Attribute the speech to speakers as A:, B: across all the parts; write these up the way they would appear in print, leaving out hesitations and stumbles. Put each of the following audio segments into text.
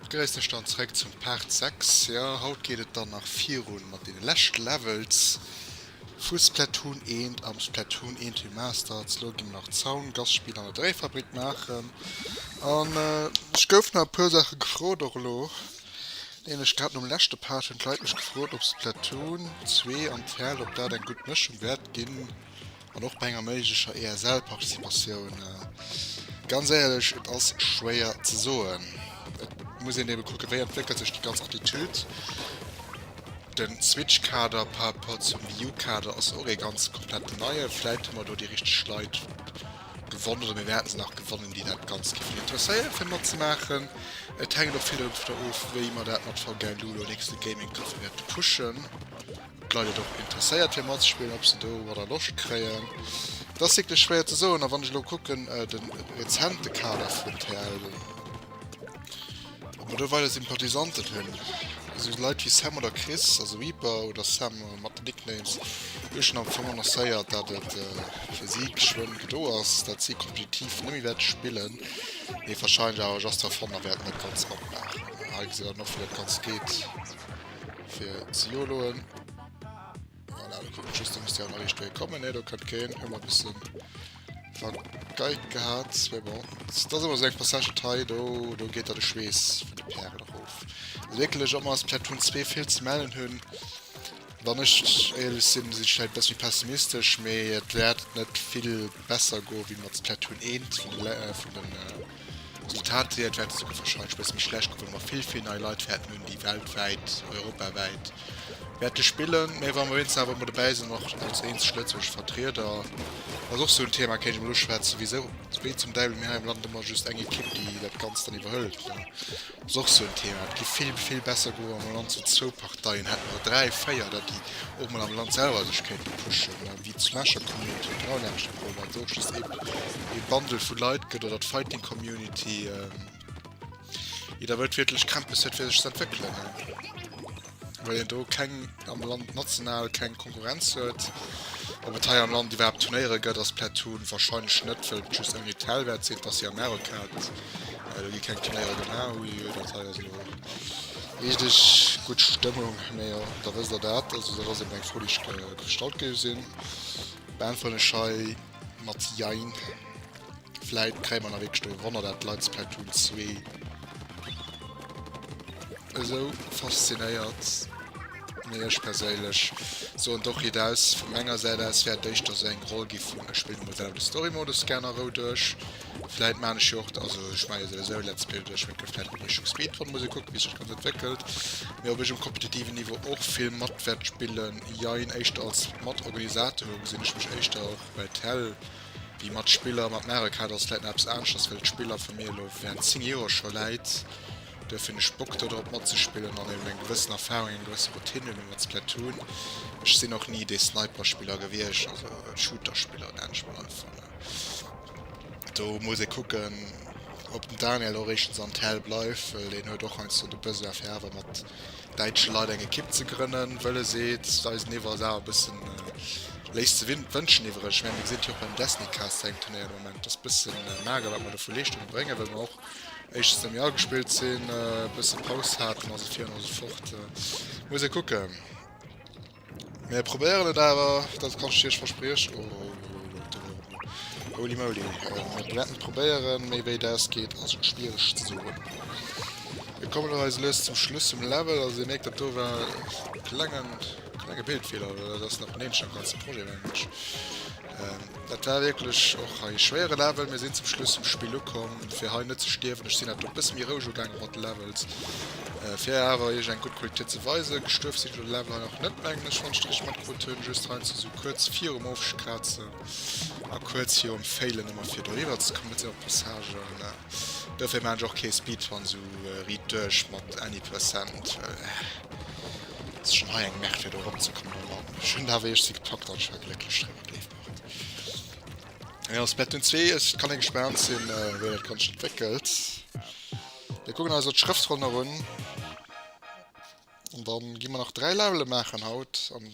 A: Begréissen iech dann zeréck zum Part 6. Jo, haut geet et dann nach virun mat deene leschte Levels vu Splatoon 1 am Splatoon 1 Remastered. Lo gi mer nach d'Zaungasspill an der Dréifabrik maachen. An ech gouf nach e puer Saache gefrot och elo, nämlech grad nom leschte Part hunn d'Leit mech gefrot, ob Splatoon 2 an d'Häll, ob dat eng gutt Mëschung wäert ginn. An och bei enger méiglecher ESL-Participatioun. Ganz éierlech, et ass schwéier ze soen. Et muss een ebe kucken, wéi entwéckelt sech déi ganz Attitude. De Switch-Kader par rapport zum Wii U-Kader ass och ee ganz kompletten neien. Vläit hu mer do déi richteg Leit gewonn oder mir wäerten se nach gewannen, déi dat Ganzt géifen interesséieren, fir matzemaachen. Et hänkt och vill dovunner of, wéi mer dat mat VGLU elo nächste Gaming Café wäerte pushen. D'Leit et och interesséiert fir matzespillen, ob se domadder Loscht kréien, dat ass wierklech schwéier ze soen. A wann ech elo kucken de rezente Kader vun TL, ob mer do weider Sympathisanten hunn, esou Leit wéi Sam oder Chris, also Reaper oder Sam mat den Nicknames, hu schonn am Fong annoncéiert, dat et fir si geschwënn gedo ass, dat si kompetitiv net méi wäerte spillen, mee warscheinlech awer just for fun a wäerten dat Ganzt matmaachen. Hei gesitt der dann och, wéi dat Ganzt geet. Fir ze yoloen. Voilà, do kucken ech just, do misst jo awer nach iergendwéi kommen. Nee, do kënnt keen. Hu mer e bësse vergeigt gehat. Mee bon, dat ass ëmmer esou eng Passage hei, do, do geet der de Schweess vun de Pären erof. Also wierklech, ob mer Splatoon 2 vill ze mellen hunn, wann ech éierlech sinn, sinn ech vläicht e bësse méi pessimistesch, mee et wäert net vill besser goe wéi mat Splatoon 1 vun de, vun den Resultat hier, et wäert esouguer wahrscheinlech e bësse méi schlecht goen, well mer vill, vill nei Leit wäerten hunn, déi weltwäit, europawäit wäerte spillen. Mä wa mer wéinstens awer ëmmer dobäi sinn, och als eenzeg lëtzebuergesch Vertrieder, ass och esou en Thema, kéint ech emol uschwätzen, wisou, wéi zum Däiwel mir hei am Land ëmmer just eng Ekipp, déi dat Ganzt dann iwwerhëlt, ne? Ass och esou en Thema. Et géif vill, vill besser goen, wa mer am Land sou zwou Parteien hätten, oder dräi, véier, dat déi och mol am Land selwer sech kéinte pushen, wéi d'Smasher Community huet genau den nämmlechte Problem, well et och just ee Bundle vu Leit gëtt, oder d'Fighting Community, déi da wëllt wierklech Krämpes huet fir sech ze entwéckelen, well een do keng am Land national keng Konkurrenz huet. Ob et hei am Land iwwerhaapt Turnéiere gëtt a Splatoon? Warscheinlech net, well et just ouni Tell wäert sinn. Et ass jo Amerika, do gi keng Turnéiere gemaach. Uiuiui, dat hei ass elo richteg gutt Stëmmung. Mee jo, da wësst der dat. Also dat ass eben eng Fro, déi ech gestallt gi sinn. Beäntweren ech hei mat Jein. Vläit kréie mer nach wierklech do e Wonner, dat d'Leit Splatoon 2 esou faszinéiert. Mee ech perséinlech soen et och riit aus, vu menger Säit aus wäert et éischter esou eng Roll gi vun ech spillen emol selwer de Story-Modus gär a Rou duerch. Vläit maan ech jo och, also ech maan jo souwisou Let's Play doduerch, mee et gëtt vläit och Richtung Speedrun, muss ee kucken wéi sech dat Ganzt entwéckelt. Mee ob ech um kompetitiven Niveau och vill mat wäert spillen, jein, éischter als Matorganisator gesinn ech mech éischter och bei Tell wéi mat Spiller. Mat Mario Kart ass vläit nach eppes aneschters, well d'Spiller vu mir elo während 10 Joer scho läit. Duerfir hunn ech Bock do drop matzespillen an eben eng gewëssen Erfahrung, eng gewësse Routine hunn mat Splatoon. Ech sinn och ni dee Sniper-Spiller gewiescht, also Shooter-Spiller nennen ech mol einfach. Do muss ee kucken, ob den Daniel och éischtens am Tel bleift, well deen huet och heiansdo de Besoin fir awer mat däitsche Leit eng Ekipp ze grënnen, wëll e seet, eisen Niveau ass awer e bëssen, léisst ze wënschen iwwereg. Ech mengen, mir gesinn et jo och beim Destiny-Cast sengem Turnéier de Moment, ass e bëssen mager, wat mer do vu Leeschtunge bréngen, well mer och éischtens net méi agespillt sinn, e bësse Paus haten a sou vir an esou fort. Muss ee kucken. Mir probéieren et awer, dat kann ech iech verspriechen. Oh, holy moly. Mir wäerten et probéieren, méi wéi dat geet ass schwiereg ze soen. Mir kommen elo eis lues zum Schluss vum Level. Also dir mierkt, dat do war e klengen, klenge Bildfeeler, oder dat ass nach en eenzegen am ganze Projet, mengen ech. Dat war wierklech och hei e schwéiere Level. Mir sinn zum Schluss vum Spill ukomm, fir hei net ze stierwen. Ech sinn dat do e bësse méi roueg ugaange mat de Levels, fir awer iech eng gutt Qualitéit ze weisen. Gestuerf sinn ech op de Level hei nach net, mengen ech, wann ech et richteg matkrut hunn. Just heiansdo sou kuerz virum Ofkrazen a kuerz virum Failen ëmmer fir doriwwer ze kommen. Dat sinn och Passagen, dofir maachen ech och kee Speedrun sou riit duerch mat any percent, well et ass schonn hei eng Merde fir do eropzekommen. Oh Mann, ech hunn et awer iergendwéi gepackt an ech war glécklech driwwer. Gleeft mer et. Jo, Splatoon 2, et kann ee gespaant sinn, wéi dat Ganzt entwéckelt. Mir kucken eis elo d'Schrëftroll nach un. An dann gi mer nach 3 Levele maachen haut. An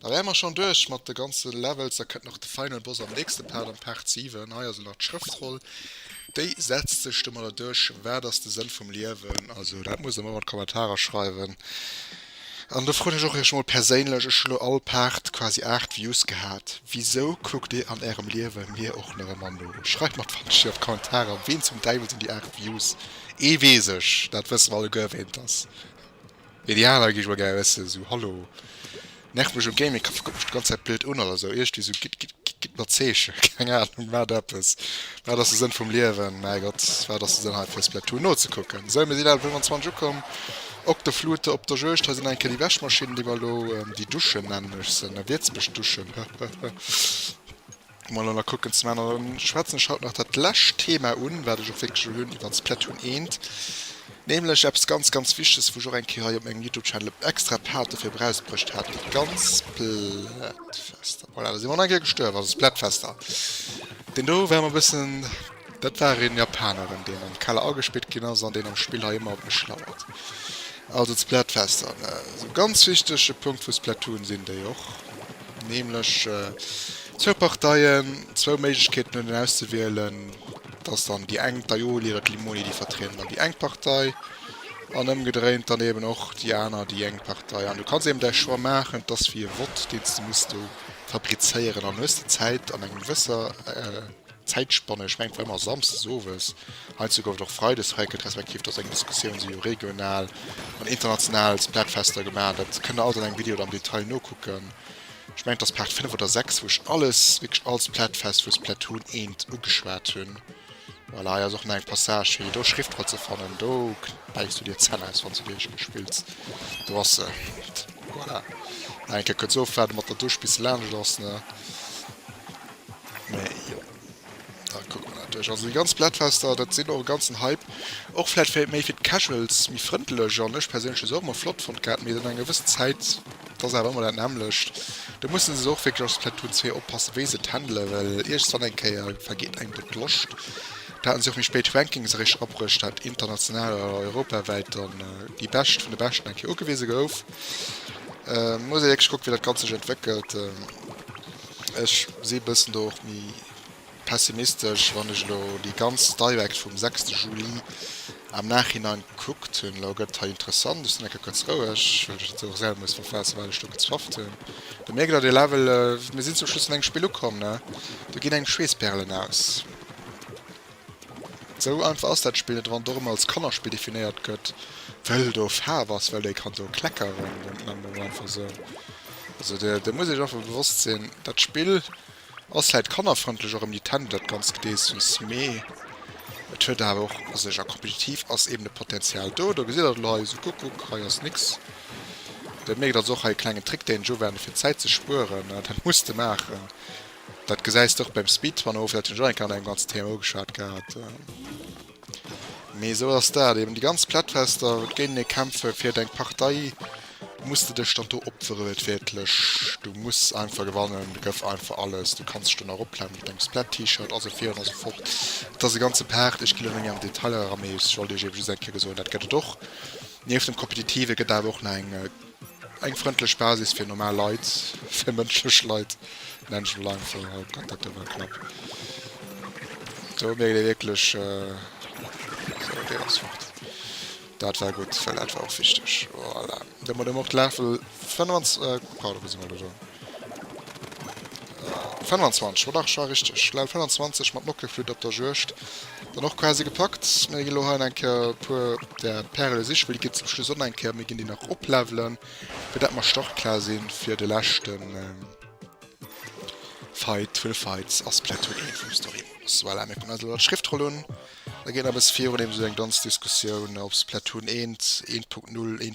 A: da wäre mer schonn duerch mat de ganze Levels. Da kënnt nach de Final Boss am nächste Part, am Part 7. Hei ass elo nach d'Schrëftroll. Déi setzt sech domadder duerch, Wat ass de Sënn vum Liewen? Also dat musst der mer an d'Kommentarer schreiwen. An do froen ech och iech mol perséinlech, ech hu lo all Part quasi 8 Views gehat, wisou kuckt dir an ärem Liewe mir och nach ëmmer no? Schreift mer d'Wandschi an d'Kommentarer, ween zum Däiwel sinn déi 8 Views? Ee weess ech, dat wësse mer alleguer ween et ass. Mee déi aner gi ech mol gär wëssen, sou hallo, nervt mech um Gaming, kuckt mech déi ganz Zäit blöd un oder sou, iergendwéi sou, gitt, gitt, gitt mer Zeechen, keng Ahnung, maacht eppes, wat ass de Sënn vum Liewen, mäi Gott, wat ass de Sënn hei fir Splatoon nozekucken. Sou, mir sinn Level 25 ukomm, Oktoflute op der Juegd, hei sinn eng Kéier déi Wäschmaschinnen, déi mer elo, déi Duschen nennen ech se, ne, Wierzbech-Duschen, hëhëhë. Mol elo nach kucken ze maachen. An dann schwätzen ech haut nach dat lescht Thema un, wat ech och wierklech elo hunn iwwert Splatoon 1, nämlech eppes ganz, ganz Wichteges, wou ech och eng Kéier hei op mengem Youtube-Channel e extra Part dofir erausbruecht hat, déi ganz Splatfester. Voilà, da si mer och nach eng Kéier gestuerf. Also Splatfester, deen do war mer e bëssen, dat war een Japaner erëm, deen am Keller agespeet ginn ass an deen am Spill hei ëmmer op mech lauert. Also d'Splatfester, esou ganz wichtege Punkt vu Splatoon sinn déi och. Nämlech zwou Parteien, zwou Méiglechkeeten hunn auszewielen. Dat ass dann déi eng, d'Aioli oder d'Limoni, déi vertrieden dann déi eng Partei an ëmgedréint dann eben och déi aner, déi eng Partei. An du kanns eben däi Choix maachen. Et ass wéi e Vott, deen s de muss do fabrizéieren an hues de Zäit an engem gewësser Zäitspanne, ech mengen et war ëmmer samsdes owes, heiansdo gouf et och freides verréckelt, respektiv do ass eng Diskussioun, si hu regional an international Splatfester gemaach, dat kënnt der alt an engem Video am Detail nokucken. Ech mengen et ass Part 5 oder 6, wou ech alles, wierklech all Splatfest vu Splatoon 1 ugeschwat hunn. Voilà, hei ass och nach eng Passage fir déi do Schriftroll ze fannen, do bäiss du dir d'Zänn aus wann s du déi éischt Kéier spills, do ass se, voilà. Nach eng Kéier kuerz ofwaarde mat der Dusch bis se laanscht ass, ne. Mee jo, da kucke mer dat duerch. Also déi ganz Splatfester, dat sinn och e ganzen Hype. Och vläicht fir méi fir d'Casuals méi frëndlech an ech perséinlech hu se och ëmmer flott fonnt gehat, mee no enger gewëssen Zäit, et ass awer ëmmer dat nämmlecht. Do musse se och wierklech op Splatoon 2 oppassen, wéi se et handelen, well iergendwann eng Kéier vergeet engem do d'Loscht. Da haten se och méi spéit Rankings eréischt erabruecht, dat international oder europawäit dann déi Bescht vun de Beschten eng Kéier ugewise gouf. Muss ee wierklech kucken, wéi dat Ganzt sech entwéckelt. Ech si bëssen do och méi pessimistesch, wann ech elo déi ganz Direct vum sechste Juli am Nachhinein gekuckt hunn. Elo gëtt hei interessant, ech sinn eng Kéier kuerz roueg, well ech dat och selwer muss verfaassen, wat ech do gezwafft hunn. Do mierkt der, de Level, mir sinn zum Schluss vun engem Spill ukomm, ne? Do ginn engem d'Schweessperlen aus. Sou einfach ass dat Spill net, wann et och ëmmer als Kannerspill definéiert gëtt, wëll do Faarf ass, well dee kann do kleckeren, dat nennen mer mol einfach sou. Also dir musst iech einfach bewosst sinn, dat Spill ass vläit kannerfrëndlech, och ëm Nintendo dat ganzt Gedeessems, mee et huet awer och a sech, a kompetitiv ass eben de Potenzial do. Do gesitt der et elo hei, esou kuckuck, hei ass nix. Dir mierkt also och hei e klengen Trick, deen ech uwende fir Zäit ze spueren, dat muss de maachen. Dat gesäis de och beim Speedrun of, dat hunn ech och eng Kéier an engem ganzen Thema ugeschwat gehat. Mee esou ass dat eben, déi ganz Splatfester, wou d'Géinenee kämpfe fir deng Partei, muss de dech dann do opfere wuertwiertlech. Du muss einfach gewannen, du gëff einfach alles, du kanns dech do nach eroplämmen mat dengem Splat-T-Shirt a sou virun a sou fort. Et ass e ganze Part, ech ginn elo net méi an d'Detailer era, mee ech wollt iech eben just eng Kéier soen, dat gëtt et och. Nieft dem Kompetitive gëtt awer och nach eng. Eng frëndlech Basis fir normal Leit, fir mënschlech Leit, nennen ech mol einfach. Oh Gott, dat do war knapp. Do mierkt ee wierklech, sou, deen ass fort. Dat war gutt, well dat war och wichteg. Voilà, domat hu mer och d'Level 25, pardon, wou si mer elo do? 25, war dach, ech war richteg. Level 25 mat Nockelflütt op der Juegd dann och quasi gepackt. Mir gi lo hei nach eng Kéier e puer där Pärele sichen, well déi ginn zum Schluss och nach eng Kéier, mir ginn déi nach oplevelen, fir dat mer startklar sinn fir de leschte Fight vun de Fights a Splatoon 1 vum Story-Modus. Voilà, mir kucken eis elo d'Schriftroll un. Da geet nach e bësse virun, eben esou eng ganz Diskussioun, ob Splatoon 1, 1.0, 1.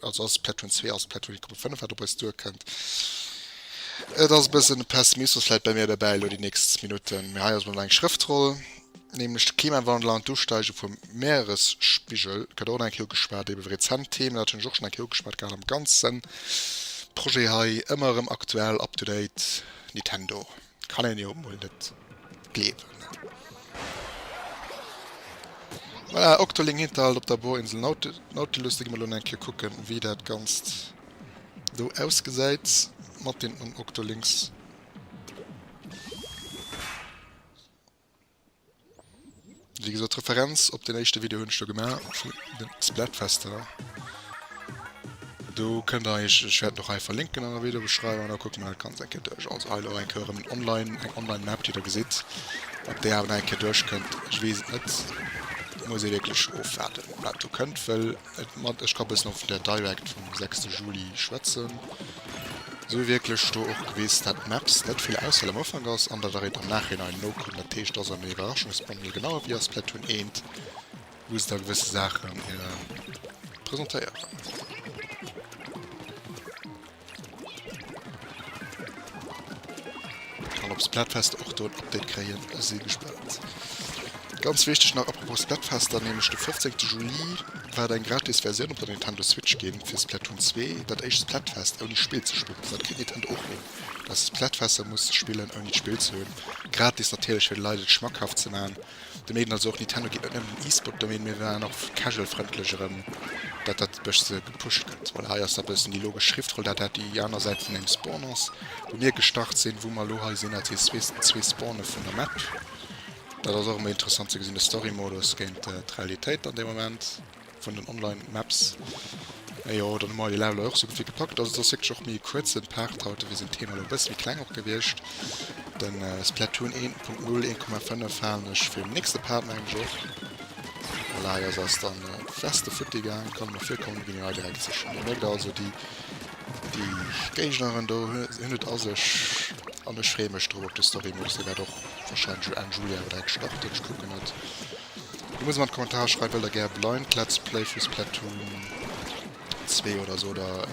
A: Also ass Splatoon 2, ass Splatoon 1.5, wat op eis duerkënnt. Et ass e bëssen Pessimismus vläit bei mir derbäi elo déi nächst Minutten, mee hei ass emol eng Schrëftroll, nämlech de Klimawandel an d'Usteige vum Meeresspigel gëtt och nach eng Kéier ugeschwat, ebe rezent Themen, dat hunn ech och schonn eng Kéier ugeschwat gehat am ganze Projet hei, ëmmer erëm aktuell, up to date, Nintendo kann een jo mol net gleewen. Voilà, Octoling Hinterhalt op der Bohrinsel Nautilus, da gi mer elo nach eng Kéier kucken, wéi dat Ganzt do ausgesäit mat den Octolinks. Wéi gesot, d'Referenz op den éischte Video hunn ech do gemaach vun den Splatfester. Do kënnt der iech, ech wäert en och hei verlinken an der Videobeschreiwung, an da kucke mer dat Ganzt eng Kéier duerch. Also hei elo eng Kéier erëm en Online, eng Online Map déi der gesitt. Ob déi awer nach eng Kéier duerchkënnt, ech weess et net. Muss ee wierklech ofwaarden wat do kënnt, wëll et mat, ech ka bëssen och vun der Direct vum 6 Juli schwätzen, sou wierklech do och gewis dat d'Maps net vill Auswahl am Ufank ass an dat eréit am Nachhinein nokomm. Dat heescht, et ass erëm en Iwwerraschungsbundle, genau ewéi a Splatoon 1. wou se da gewësse Saachen presentéieren. An op Splatfest och do en Update kréien, si gespaant. Ganz wichteg nach apropos Splatfester, nämlech de 15 Juli waart eng gratis Versioun op der Nintendo Switch ginn fir Splatoon 2, dat éischt Splatfest ouni Spill ze spillen. Dat kritt Nintendo och hin, dass Splatfester muss spillen ouni d'Spill ze hunn. Gratis natierlech fir de Leit et schmackhaft ze man. De Meeden also och Nintendo geet net nëmmen den E-Sport Domaine, mee waren och casual frëndlech erëm dat dat bësse gepusht gëtt. Voilà, hei ass da bëssen déi logesch Schriftroll, dat dat déi aner Säit vun engem Spawn ass, wou mir gestart sinn, wou mer elo hei sinn, dat si zwee Spawne vun der Map. Dat ass och ëmmer interessant ze gesinn, de Story-Modus géint d'Realitéit an deem Moment. Vun den Online Maps. Jo, dann hu mer déi Leveler och sou gutt wéi gepackt. Also et ass wierklech och méi e kuerzen Part haut, dofir sinn d'Thema elo e bësse méi kleng och gewiescht. Den Splatoon 1.0, 1,5 halen ech fir den nächste Part mengen ech och. Voilà, hei ass eis dann d'Weste futti gaang. Kann ëmmer virkommen, mir ginn hei direkt sichen. Dir mierkt also déi déi Géigneren do hunn et a sech an ech freeë mech drop op de Story-Modus. Dee wäert och warscheinlech elo Enn Juli awer direkt starten, ech kucken et. Dir musst mer an d'Kommentarer schreiwen, wëllt der gär Blind Let's Play vu Splatoon 2 oder sou oder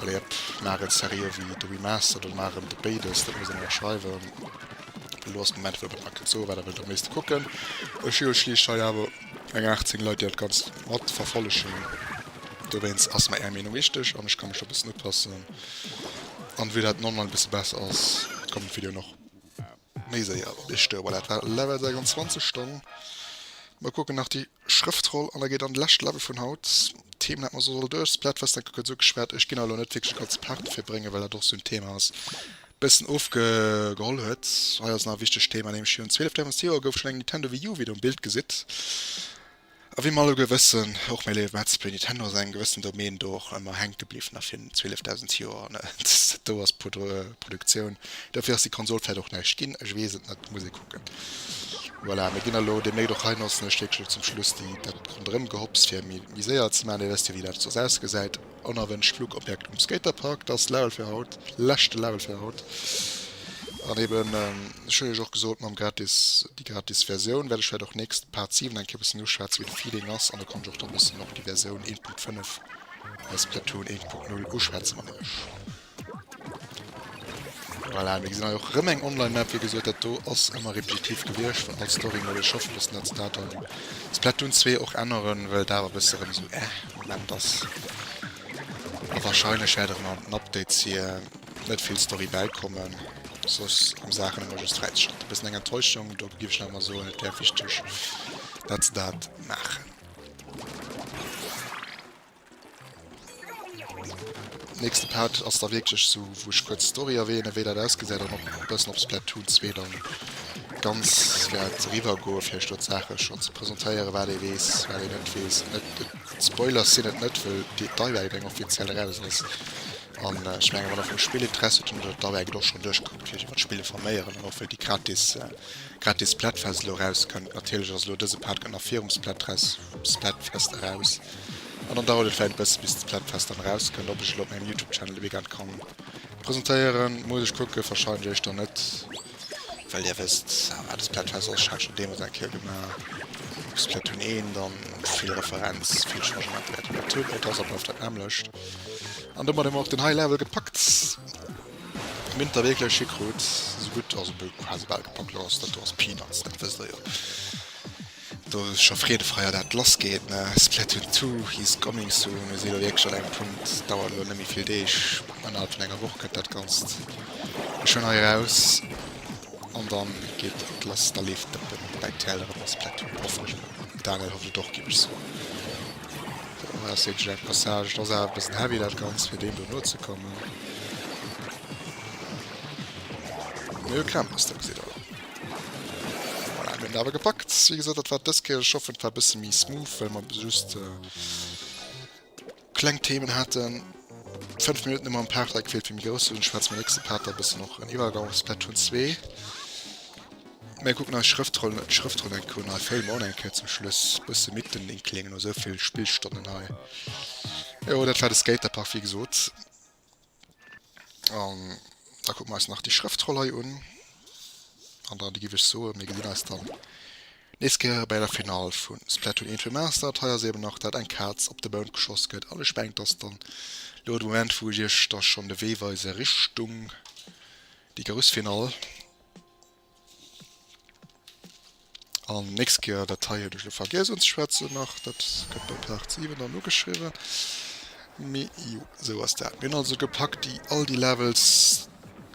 A: allez hop, maach et seriö wéi de Remastered oder maach erëm de béides, dat musst der mer nach schreiwen. Elo ass de Moment wou der nach kënnt soen wat der wëllt am léifste kucken. Ech hu jo schliisslech hei awer eng 18 Leit déi dat Ganzt mat verfollegen, dowéinst ass mer är Meenung wichteg an ech ka mech do e bëssen upassen an vue dat den Online e bësse besser ass, kommen d'Videoen och. Méi séier op Iech duer. Voilà, dat war Level 26 dann. Mer kucken nach déi Schrëftroll an da geet an de leschte Level vun haut. D'Themen hat mer soss all duerch. Splatfest enke kuerz ugeschwat. Ech ginn elo net wierklech e ganze Part dofir bréngen, well dat och sou en Thema ass, bëssen ofgeholl huet. Hei ass nach e wichtegt Thema, nämlech virun 12.000 Joer gouf schonn eng Nintendo Wii U, wéi der um Bild gesitt. A wéi mer alleguer wëssen, och méi léiwe Let's Play, Nintendo ass engem gewëssen Domaine do och ëmmer hänke bliwwen a virun 12.000 Joer, ne, do ass Produktioun, dofir ass déi Konsol vläit och näischt ginn, ech weess et net, muss ee kucken. Voilà, mir ginn elo deemnächst och hei notzen ech wierklech elo zum Schluss déi dat ronderëmgehopps fir méi séier ze maachen, Dir wësst jo wéi dat soss ausgesäit. Onerwënscht Flugobjekt um Skaterpark, dat ass Level fir haut, leschte Level fir haut. An eben, ech hunn iech och gesot, mam gratis, déi gratis Versioun wäert ech vläicht och nächst Part 7 eng Kéier e bëssen uschwätzen, wéi de Feeling ass. An da kann ech och dann e bëssen och déi Versioun 1.5 bei Splatoon 1.0 uschwätze mat iech. Voilà, mir gesinn hei och rëm eng Online-Map. Wéi gesot, dat do ass ëmmer repetitiv gewiescht vun all Story-Mode. Ech hoffen, dass se dat am Splatoon 2 och änneren, well dat awer e bësse rëm esou eh Moment ass. A warscheinlech wäert erëm an den Updates hier net vill Story bäikommen, soss am Saachen ëmmer just fräizeschalten. E bëssen eng Enttäuschung, do géif ech nach ëmmer soen, et wär wichteg, dat se dat maachen. Nächste Part ass da wierklech sou wou ech kuerz d'Story erwähnen, wéi dat ausgesäit an och e bëssen op Splatoon 2 dann ganz wäert eriwwer goen, fir iech do d'Saache schonn ze presentéieren, wat ee weess, wat een net weess. Net Spoilers sinn et net, wëll déi Direct eng offiziell eraus ass an ech mengen wann der vum Spill Interesse hutt, dann hutt der d'Direct och schonn duerchgekuckt fir iech iwwer d'Spill informéieren an och wëll déi gratis gratis Splatfest elo erauskënnt. Natierlech ass elo dëse Part kënnt nach virum Splatfest eraus. An dann dauert et vläit e bësse bis d'Splatfest dann erauskënnt. Ob ech elo op mengem Youtube Channel de Weekend kann presentéieren, muss ech kucken. Wahrscheinlech éischter net, well dir wësst wat de Splatfest ass. Ech hat schon deemools eng Kéier gemaach op Splatoon 1, dann vill Referenz, vill Changementer wäert et net hunn. Et ass a bleift dat nämmlecht. An domat hu mer och den High Level gepackt. Mir hunn et da wierklech hikrut, esou gutt, also quasi bal gepackt. Lo ass dat do ass Peanuts, dat wësst der jo. Do ass scho Freedefeier dat lass geet ne, Splatoon 2 is coming soon, mir si lo wierklech an engem Punkt, dauert elo net méi vill Deeg, ënnerhalb vun enger Woch kënnt dat Ganzt schonn hei eraus an dann geet et lass, da leeft d'Dëppen bäi TL erëm a Splatoon, hoffen ech mol, Daniel hofft et och géif ech soen. Do ass wierklech eng Passage, et ass awer e bëssen heavy dat Ganzt fir deem do nozekommen. Mir hu Krämpes, dat gesitt der. Voilà, mir hunn. hunn et awer gepackt. Wéi gesot, dat war dës Kéier, ech hoffen et war e bësse méi smooth, well mer just kleng Themen haten. 5 Minutten hu mer am Part hei gefeelt fir méi grouss ze hunn. Schwätze mer nächste Part da e bëssen och en Iwwergang op Splatoon 2. Mir kucken eis Schrëftrollen, d'Schrëftrollen eng Kéier un. Hei féile mer och nach eng Kéier zum Schluss bësse mit den Inklingen no esou vill Spillstonnen hei. Jo, dat war de Skaterpark, wéi gesot. An da kucke mer eis nach déi Schrëftroll hei un. An dann géif ech soen, mir gesinn eis dann nächst Kéier bei der Finale vu Splatoon 1 Remastered. Hei ass eben nach dat eng Kaz op de Mound geschoss gëtt. An ech mengen, et ass dann elo de Moment, wou ech iech da schonn de Wee weise Richtung déi grouss Finale. An nächst Kéier, dat hei hunn ech elo vergiess unzeschwätzen nach, dat gëtt bei Part 7 dann ugeschriwwen. Mee jo, esou ass dat. Mir hunn also gepackt déi all déi Levels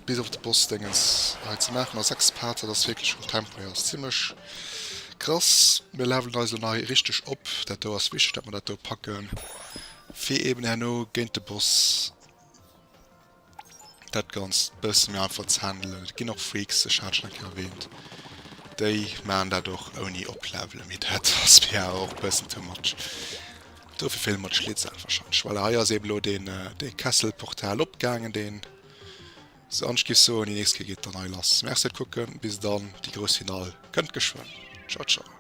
A: bis op de Boss-Déngens hei ze maachen a 6 Parts. Dat ass wierklech vum Tempo hier ass zimmlech krass. Mir levelen eis elo nei richteg op. Dat do ass wichteg, dat mer dat do packen, fir eben herno géint de Boss dat Ganzt bësse méi einfach ze handelen. Et ginn och Freaks, ech hat schonn eng Kéier erwähnt, déi maachen dat och ouni oplevelen, mee dat ass mir awer och bëssen too much. Dofir feele mer d'Schlittsäll wahrscheinlech. Voilà, hei ass eben elo deen dee Kesselportal opgaangen, deen sou an ech géif soen, déi nächst Kéier geet dann hei lass. Merci fir d'Kucken, bis dann, déi grouss Finale kënnt geschwënn. Ciao ciao.